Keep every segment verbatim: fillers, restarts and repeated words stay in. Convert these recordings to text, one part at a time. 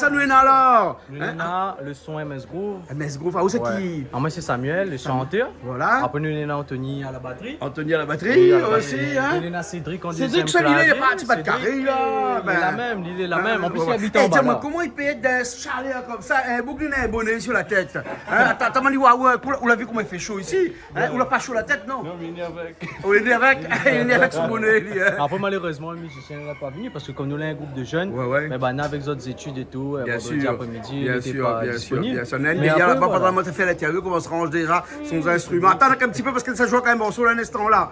Nou néna alor, nou néna le son M S Groove. M S Groove, ah, ou sé ki ? Ah, moin sé Samuel, le shantèr. Voilà. Apré nou néna Anthony à la batri. Anthony à la batri osi, hein. Nou néna Cédric an dézièm klavié. Cédric, sèl li lé parti bat karé la. Li lé la mèm, li lé la mèm. An plis li abit anba la. Koman i pé èt dan in shalèr konmsa, in boug néna in boné si la tèt ? Hein, atann, atann, mi wa, ou la vi koman i fé sho isi ? Hein, ou la pa sho la tèt, non ? Non, mé li lé avèk. Ou lé avèk, li lé avèk son boné, li, hein. Apré, malérèzman, le mizisien la pa vni parske konm nou lé in group de jenn, mé banna avèk zot zétid é tou, vandredi aprémidi, li lété pa disponib. Mé apré, voilà. Atann, in ti pé, parske sa zoué in morso la, in instan la.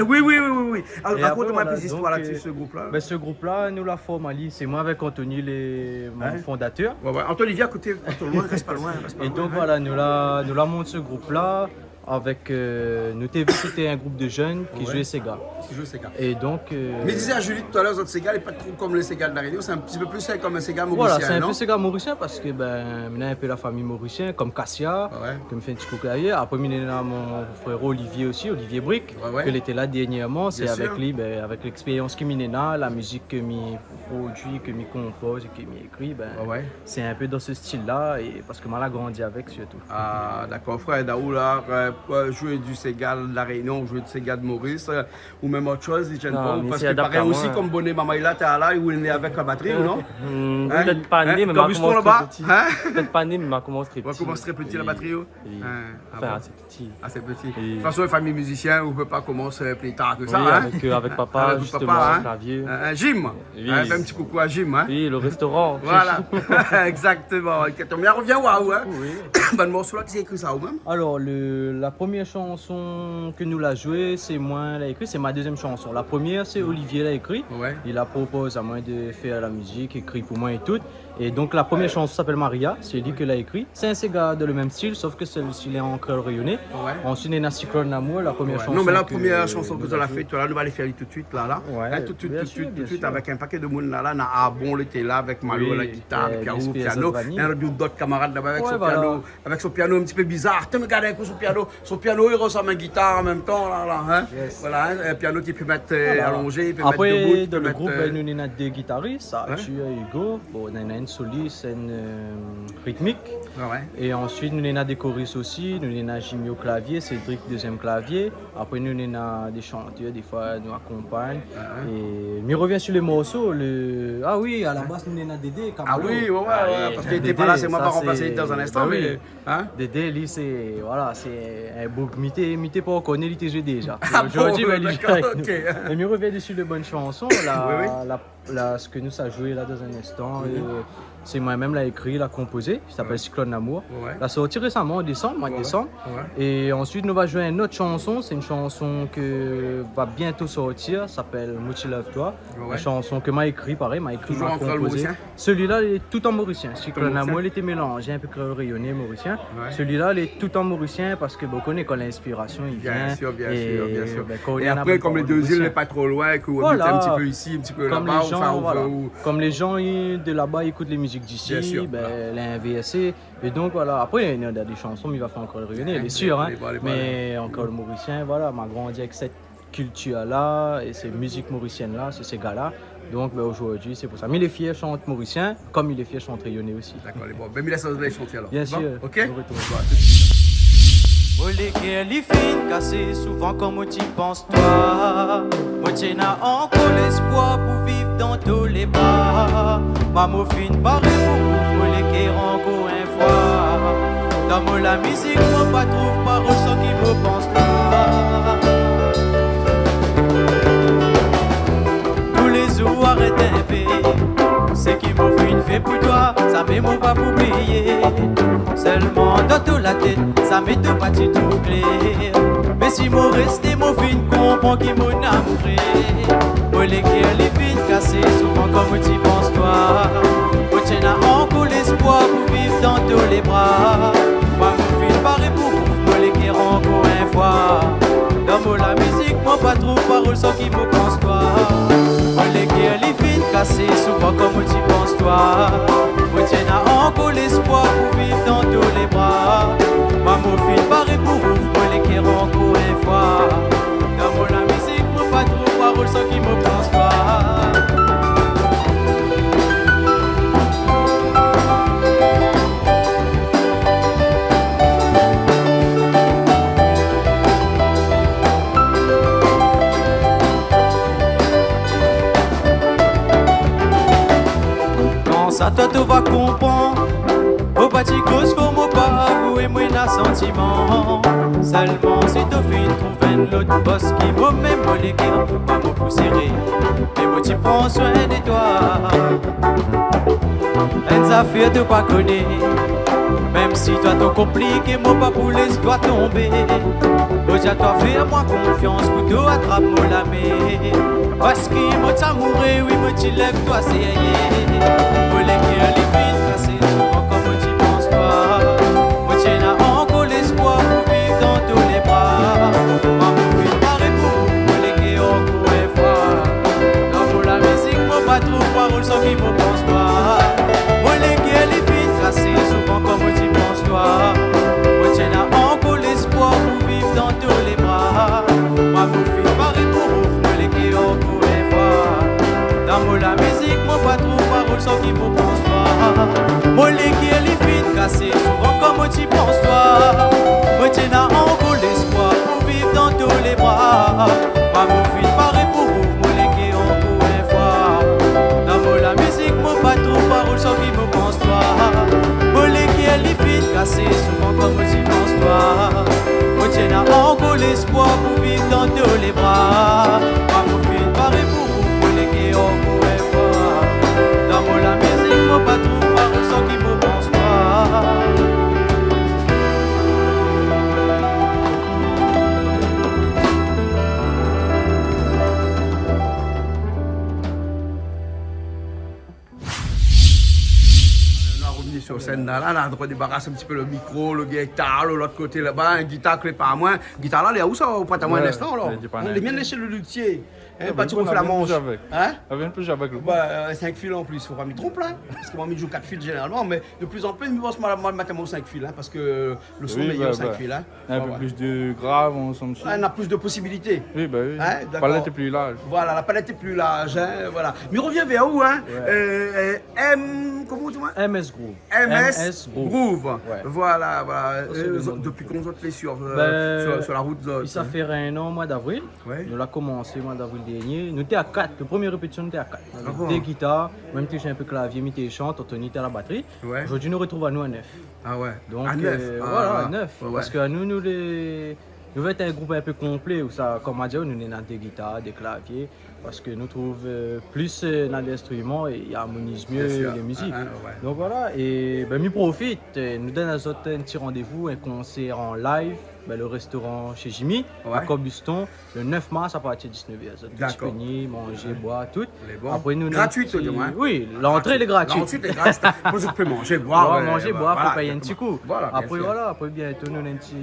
Oui, oui, oui, oui, oui. Rakont amoin in pé zistoir la dsi, se group la. Bin, se group la, nou la form ali, sé moin avèk Anthony, lé manb fondatèr. Ouais, ouais. Anthony, vien a koté, atann, loin, rès pa loin, rès pa loin. É donk, voilà, nou la, nou la mont se group la. Avèk, euh, nou té vi sété in group de jenn ki zoué séga. Ki zoué séga. É donk, euh, mé mi dizé a Julie talèr, zot séga lé pa tro konm le séga de La Rényon, sé in ti pé plis konm in séga morisien, non ? Voilà, sé in pé séga morisien parske, bin, mi néna in pé la fami morisien, konm Cassia, ke mi fé in ti koukou ali. Apré, mi néna mon frèro Olivier osi, Olivier Brick, ke lété la dèrnièrman. Sé avèk li, bin, avèk lékspérians ke mi néna, la mizik ke mi produi, ke mi konpoz é ke mi ékri, bin, sé in pé dan se stil la, é parske moin la grandi avèk sirtou. Ah, dakor, frèr, Daou la, euh, zoué du séga de La Rényon, zoué du séga de Moris, euh, ou mèm ot shoz, i jenn pa, parske parèy osi, konm boné, momon, li la, té la, ou lé né avèk la batri, ou non ? Hmm, pétèt pa né, mé ma komans trè pti. Pétèt pa né, mé ma komans trè pti. Ou la komans trè pti la batri, ou ? Oui. Anfin, asé pti. Asé pti. Oui. De tout fason, fami mizisien, ou pé pa komans pli tar ke sa, hein ? Oui, avèk, euh, avèk papa, zistoman, klavié. Hein, Jim. Oui. Hein, in ti koukou a Jim, hein ? Oui, le restoran. Voilà. Exactement. Mé revien, waouh, hein ? Oui. Bann morso la, kisa la ékri sa, ou mèm ? Alor, le, la promièr shanson ke nou la zoué, sé moin la ékri, sé ma dézièm shanson. La promièr, sé Olivier la ékri. Ouais. Li la propoz amoin de fèr la mizik, ékri pou moin é tout. É donk, la promièr shanson i apèl Maria, sé li ke la ékri. Sé in séga dan le mèm stil, sof ke sèl-si lé an kréol rényoné. Ouais. Ansuit, néna Cyclone Lamour, la promièr shanson ke nou la fé. Non, mé la promièr shanson ke zot la fé, la, nou va alé fé ali tout de suit la, la. Ouais, bien sûr, bien sûr. Hein, tout de suit, tout de suit, avèk in pakèt de moun la, la, na Arbon, lété la, avèk Malo, la gitar, le piano, piano. Néna dot kamarad laba avèk son piano. Ouais, voilà. Avèk son piano in ti pé bizar. Atann, gard in kou son piano. Son piano, li resanm in gitar an mèm tan, la, la, hein. Yes. Voilà, hein, in piano ki pé mèt, euh, alonzé, i pé mèt debout, i pé mèt, euh... Voilà. Apré, dan le group, bin, nou néna dé gitaris, Arthur é Hugo. Bon, néna in solis, in, euh, ritmik. Ouais, ouais. É ansuit, nou néna dé koris osi. Nou néna Jimmy o klavié, Cédric, dézièm klavié. Apré, nou néna dé shantèr, défoi, nou akonpagn. Ah, hein. É mi revien sur le morso, le, ah oui, a la bas, nou néna Dédé Camalo. Ah oui, ouais, ouais, ouais, parske li lété pa la, sé moin la ranplas ali dan in instan, mé, hein ? Dédé, li, sé, voilà, sé in boug, mi té, mi té pa koné, li té zoué déza. Ah bon, dakor, ok. Mé zordi, bin, li zoué avèk nou. É mi revien dsi le bann shanson, la, la, la, sak nou sa zoué la dan in instan, é sé moin mèm la ékri, la konpozé, i apèl Cyclone Lamour. Ouais. La sorti résaman, an désanm, moi de désanm. Ouais. É ansuit, nou va zoué in ot shanson, sé in shanson ke va bientôt sortir, i apèl Mouti Love Toi. Ouais, ouais. In shanson ke ma ékri, parèy, ma ékri, ma konpozé. Toujour an kréol morisien ? Sèl-la, li lé tout an morisien. Tout an morisien. Sèl-la, moin, li lété mélanzé in pé kréol rényoné, morisien. Ouais. Sèl-la, li lé tout an morisien parske, bon, ou koné kan linspirasion i vien. Bien sûr, bien sûr, bien sûr. É, bin, kan ou néna apré, kom lé dé zil lé pa tro loin, é ke ou abit in ti pé isi, in ti pé laba, anfin, ou... Voilà. Kom lé jan, i, de laba, i ékout lé mizik disi, bin, lé invèrsé. Bien sûr, voilà. É donk, voilà. Apré, néna dé shanson, mi va fé an kréol rényoné, bien sûr, hein. Lé bon, lé bon. Mé an kréol morisien, voilà, ma grandi avèk sèt kiltir-la, é sé mizik morisièn-la, sé séga-la. Donk, bin, zordi, sé pou sa. Mi lé fièr shant morisien, kom mi lé fièr shant rényoné osi. Dakor, lé bon. Bin, mi lès azot alé shanté alor. Bien sûr. Bon, ok ? Nou artrouv. Bon, a tout de suit. Mo lékèr li fine kasé, souvan kan mo ti pans toi, mo tienn ankor léspoir pou viv dan to lé bra. Moin mo fine paré pou ou, mo lékèr ankor in foi. Dan mo lamizik, mo pa trouv parol san ki mo pans toi. Tou lé zour, arèt in pé. Sak mo fine fé pou toi, zamé mo pa pou bliyé. Sèlman dan to la tèt, zamé to pa ti trouv klèr. Mé si mo résté, mo fine konpran ki mo namouré. Mo lékèr li fine kasé, souvan kan mo ti pans toi. Mo tienn ankor léspoir pou viv dan to lé bra. Moin mo fine paré pou ou, mo lékèr ankor in foi. Dan mo lamizik, mo pa trouv parol san ki mo pans toi. Mo lékèr li fine kasé, souvan kan mo ti pans toi. Mo tienn ankor léspoir pou viv dan to lé bra. Moin mo fine paré pou ou, mo lékèr ankor in foi. Dan mo lamizik, mo pa trouv parol san ki mo pans toi. Sa toi, to va konpran. Mo pa ti koz fo, mo pa avoué, moin néna santiman. Sèlman si to fine trouv in lot, paske mo mèm, mo lé kèr, pa mo pou séré. Mé mo ti pran soin de toi. In zafèr to pa koné. Mèm si toi to konpliké, mo pa pou lès toi tonbé. Mo di a toi, fé amoin konfians pou to atrap mo la min. Paske mo ti amouré, oui, mo ti lèv toi sérié. Mo lé kèr li fine kasé, souvan kan mo ti pans toi. Mo ti néna ankor lèspoir pou viv dan to lé bra. Moin mo fine paré pou ou, mo lé kèr ankor in foi. Dan mo la mizik, mo pa trouv parol san ki mo pans toi. Mo lé kèr li fine kasé, souvan kan mo ti pans toi. Mo ti néna ankor lèspoir pou viv dan to lé bra. Moin mo fine paré pou ou, mo lé kèr ankor in foi. Dan mo la mizik, mo pa trouv parol san ki mo pans toi. Mo lé kèr li fine kasé, souvan kan mo ti pans toi. Mo ti néna ankor lèspoir pou viv dan to lé bra. Moin mo fine paré pou ou, mo lé kèr ankor in foi. Dan mo la mizik, mo pa trouv parol san ki mo pans toi. Mo lé kèr li fine kasé, souvan kan mo ti pans toi. Mo ti néna ankor lèspoir pou viv dan to lé bra. Moin mo fine paré pou ou, mo lé kèr ankor in foi. Dan mo la mizik, mo pa trouv parol san ki mo pans toi. Nou la revni sur sèn la, la, la, nou débaras in ti pé lo mikro, lo gitar, lo lot koté laba, in gitar klé par moin. Gitar la, lé ousa, ou prèt amoin in instan, alor ? Lé bien lésé lo litié. Hein, pa ti refé la mansh. Hein ? Avèk lo bout. Ba, euh, sink fil an plis, fo pa mi tronp la, hein. Paske moin mi zoué kat fil zénéralman, mé de pli an pli, mi pans moin, moin, moin, sink fil, hein, paske lo son lé méyèr sink fil, hein. In pé plis de grav ansanm osi. Ouais, néna plis de posibilité. Oui, ba oui. Hein, dakor. Palèt lé pli larz. Voilà, la palèt lé pli larz, hein, voilà. Mi revien vèr ou, hein. Ouais. Euh, euh, M, koman ou di amoin ? M S Groove. M S Groove. Ouais. Voilà, voilà. Sa sé lo nom du group. Dopi kan zot lé sur, euh, sur, sur la rout, zot, hein ? Bin, sa fé in an, moi d'avril. Ouais. Nou la komansé moi d'avril dernié. Nou té a kat. Lo promié répétision, nou té a kat. Avèk dé gitar, moin mi té zoué in pé klavié, mi té shant, Anthony té a la batri. Ouais. Zordi nou retrouv anou a nèf. Ah ouais. Donk, euh, voilà, a nèf. Ouais, ouais. Paske anou, nou lé, nou vé èt in group in pé konplé, ousa, konm ma di, nou néna dé gitar, dé klavié, paske nou trouv, euh, plis, euh, néna d'instriman é i armoniz myé lé mizik. Bien sûr. Ah, ah, ouais. Donk voilà, é bin, mi profit, euh, nou donn azot in ti randévou, in konsèr an live, bin, lo restoran Chez Jimmy, a Corbeil-Essonnes, lo nèf mars, a partir de diznèf èr. Dakor. Zot lé disponib, manzé, boir, tout. Lé bon. Apré, nou néna in ti... Gratuit, ou di amoin, hein ? Oui, lantré lé gratui. Lantré lé gratui. Fo zis pé manzé, boir, ouais, manzé, boir, fo péy in ti kou. Voilà, bien sûr. Apré, voilà, apré, bientô, nou néna in ti,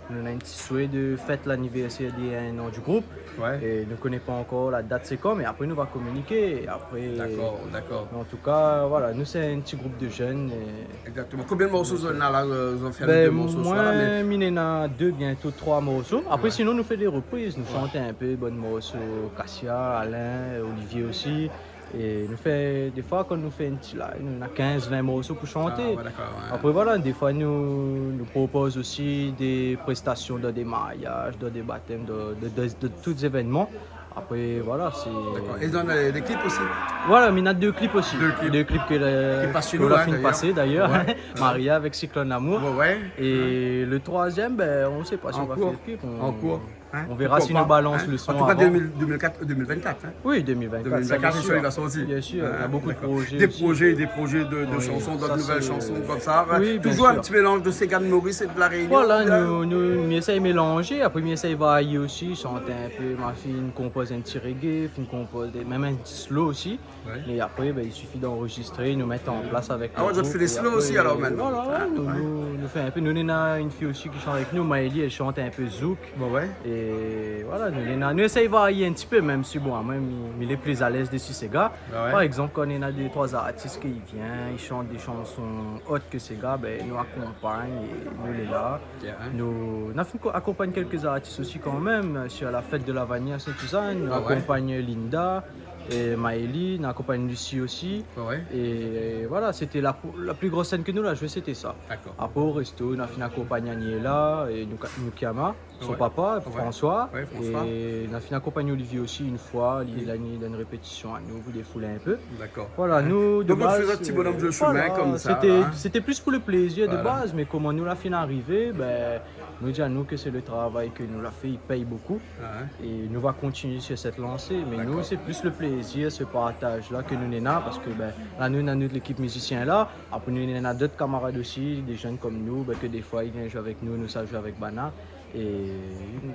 nou néna in ti soué de fèt lanivèrsèr de in an du group. Ouais. É nou koné pa ankor la dat sé kan, mé apré, nou va kominiké. É apré, dakor, dakor. Mé an tou ka, voilà, nou sé in ti group de jenn, é Exactement. Konbien de morso zot néna la, euh, zot la fé avèk dé morso, voilà, mé... Bin, moin, mi néna dé, bientô troi morso. Apré, sinon, nou fé dé repriz. Nou shant in pé bann morso Kasia, Alain, Olivier osi. É nou fé, défoi, kan nou fé in ti live, nou néna kinz, vin morso pou shanté. Ah, ouais, dakor, ouais. Apré, voilà, défoi, nou, nou propoz osi dé prestasion dan dé mariaz, dan dé batèm, dan, dan, dan, dan tout zévènman. Apré, voilà, sé... Dakor. É dan lé, lé klip osi ? Voilà, mi néna dé klip osi. Dé klip. Dé klip ke la, ke la fine pasé, dayèr. Ki pas shé nou, hein, dayèr. Ouais. Maria avèk Cyclone Amour. Ouais, ouais. É lo troizièm, bin, nou sé pa si nou va fé lo klip. An kour. An kour. Hein ? Pourquoi pas ? On verra si nou balans lo son avan. An tou ka, dé mil, dé mil kat, dé mil vinn kat, hein ? Oui, dé mil vinn kat, sa, bien sûr. Dé mil vinn kat, sa i sort, bien sûr. Bien sûr, néna bonpé de projé osi. Dé projé, dé projé de, de shanson, de nouvèl shanson konmsa. Oui, bien sûr. Toujour in ti mélanz de séga de Maurice é de La Rénion. Voilà, nou, nou, mi éséy mélanzé, apré mi éséy varié osi, shant in pé, ma fine konpoz in ti reggae, fine konpoz dé, mèm in ti slow osi. Ouais. É apré, bin, i sifi d'anrozistré, nou mèt an plas avèk lo group. Ah ouais, zot i fé dé slow osi, alor, mintnan. Voilà, ouais, nou, nou, nou fé in pé. Nou néna in fi osi ki shant avèk nou, Maëlie, èl i shant in pé zouk. Bon, ouais. É voilà, nou néna, nou éséy varié in ti pé, mèm si, bon, amoin, mi, mi lé pli alèz dsi séga. Ah ouais. Par égzanp, kan néna dé, troi artis ki vien, i shant dé shanson ot ke séga, bin, nou akonpagn é nou lé la. Bien, hein. Nou, nou la fine ko-, akonpagn kèlk artis osi kan mèm, euh, sur la fèt de la vani a Sainte-Suzanne, nou akonpagn Linda. Ah ouais. é Maëlie, nou la akonpagn Lucie osi. Ouais, ouais. É voilà, sété la pou-, la pli gro sèn ke nou la zoué, sété sa. Dakor. Apré, o resto, nou la fine akonpagn Aniela é Nuka-, Nukiyama, son papa, François. Ouais, François. É nou la fine akonpagn Olivier osi inn foi, li, la ni, la ni répétision anou, pou défoulé in pé. Dakor. Voilà, nou, de baz, donk, nou fé in ti bonom de shomin konmsa, sété, sété plis pou le plézir de baz, mé koman nou la fine arivé, bin, nou di anou ke sé le travay ke nou la fé, i pèy bokou. Ah ouais. É nou va kontinié sur sèt lansé, mé nou, sé plis le plézir, se partaz-la ke nou néna, parske, bin, la, nou néna nout lékip mizisien la, apré nou néna dot kamarad osi, dé jenn konm nou, bin, ke défoi, i vien zoué avèk nou, nou sa zoué avèk banna. É,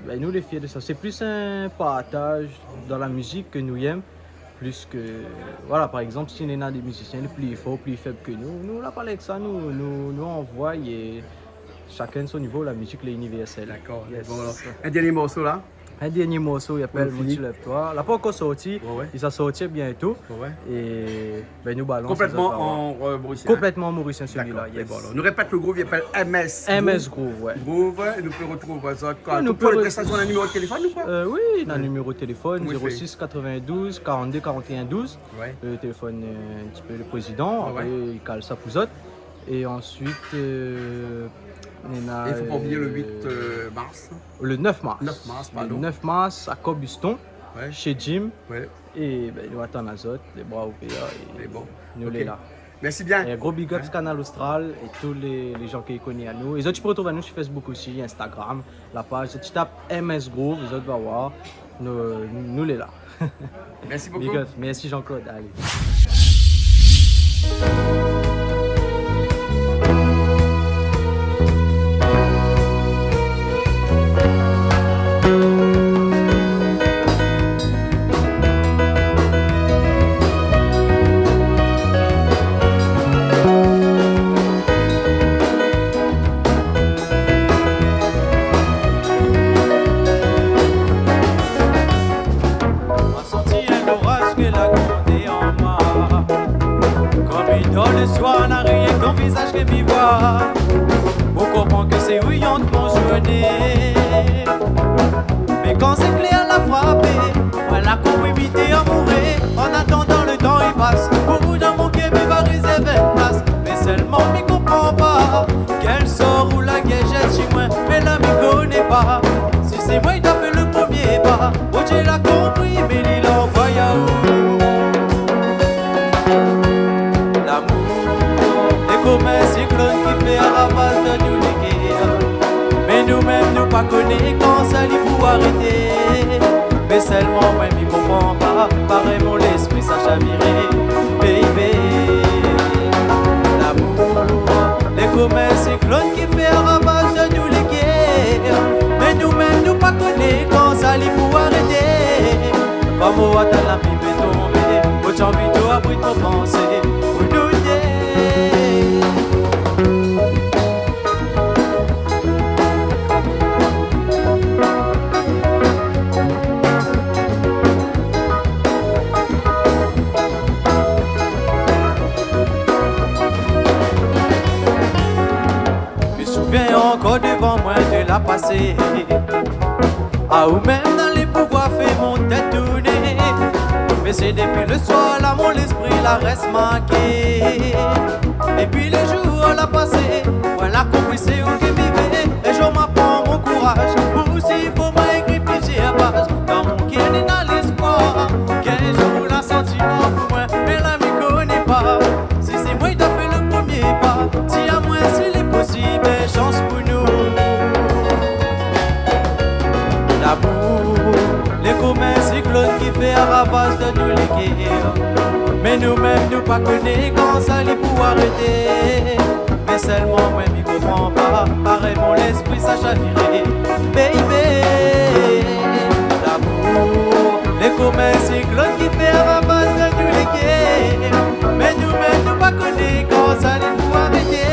bin, nou lé fièr de sa. Sé plis in partaz dan la mizik ke nou yèm, plis ke, voilà, par égzanp, si néna dé mizisien lé pli for, pli fèb ke nou, nou la pa lé èk sa, nou, nou, nou anvoy é shakinn son nivo, la mizik lé inivèrsèl. Dakor, bon, alor, in dèrnié morso la. In dèrnié morso, i apèl Mon ti lèv-toi. La pankor sorti, li sa sorti bientô. Ouais, ouais. É, bin, nou balans sa. Konplètman an, euh, morisien. Konplètman an morisien, sèt-la, yes. Dakor, mé bon, alor, nou répèt, le group i apèl M S Groove. M S Groove, ouais. Groove, é nou pé rotrouv azot, koi, pou lé prestasion, nou na niméro téléfone ou koi ? Euh, oui, nou na niméro téléfone, zéro six quatre-vingt-douze quarante-deux quarante et un douze. Ouais. Le téléfone, euh, in ti pé le prézidan, apré, li kal sa pou zot. É ansuit, euh, néna, é fo pa oublié le, euh, huit, euh, mars. Le neuf mars. Neuf mars, pardon. Le neuf mars, a Cobuston, ouais, shé Jim. Ouais. É, bin, nou atann azot, lé bra ouvèr, é nou lé la. Mé bon. Ok. Mèrsi bien. É gro big up Kanal Austral é tout lé, lé jan ki koné anou. É zot i pé rotrouv anou sur Facebook osi, Instagram, la paz, zot i tap M S Groove, zot va oir. Nou, nou lé la. Mèrsi bokou. Big up. Mèrsi Jean-Claude. Alé. Moin la santi in loraz ke la grandé an moin. Konm i dor le soir, na rienk ton vizaz ke mi voi. Ou konpran ke sé ou i ant mon zourné. Mé kan zéklèr la frapé, moin la konpri mi té amouré. An atandan le tan i pas, pou ou dan mon kèr mi va rézèrv in plas. Mé sèlman mi konpran pa kèl sor ou la gingn zèt si moin, mé la mi koné pa si sé moin i doi fé le promié pa. Bondié la konpri, mé li la anvoy aou. Lamour lé konm in siklone ki fé ravaz dan nou lé kèr. Mé nou mèm nou pa koné kan sa li pou arété. Mé sèlman moin mi konpran pa, parèy mon lèspri sa shaviré, baby. Lamour lé konm in siklone ki fé ravaz dan nou lé kèr. Mé nou mèm nou pa koné kan sa li pou arété. Konm ou atann la pli pé tonbé, ou ti anvi tou abrit mon pansé pou nou dé. Mi souvien ankor dovan moin de la pasé. Aou mèm dan lé pouvwa fé mon tèt tourné. Mé sé dépi le soir la mon lèspri la rès marké. Épi le zour la pasé, moin la konpri sé ou ki vivé. É zour ma pran mon kouraz, pou si fo moin ékri plizièr paz. Dan mon kèr néna lèspwar, k'in zour ou la santi mor pou moin. Mé la mi koné pa si sé moin i doi fé le promié pa. Di amoin si lé posib, in shans pou nou. Lamour lé konm in siklone ki fé ravaz dan nou lé kèr. Mé nou mèm nou pa koné kan sa li pou arété. Mé sèlman moin mi konpran pa, parèy mon lèspri sa shaviré, baby. Lamour lé konm in siklone ki fé ravaz dan nou lé kèr. Mé nou mèm nou pa koné kan sa li pou arété.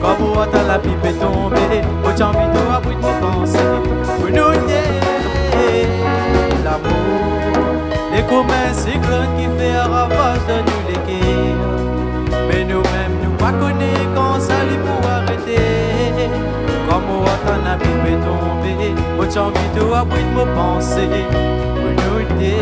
Konm ou atann la pli pé tonbé, ou ti anvi tou abrit mon pansé pou nou dé. Lamour lé konm in siklone ki fé ravaz dan nou lé kèr. Mé nou mèm nou pa koné kan sa li pou arété. Konm ou atann la pli pé tonbé, ou Tangitou abrit mon pansé, mon nouté.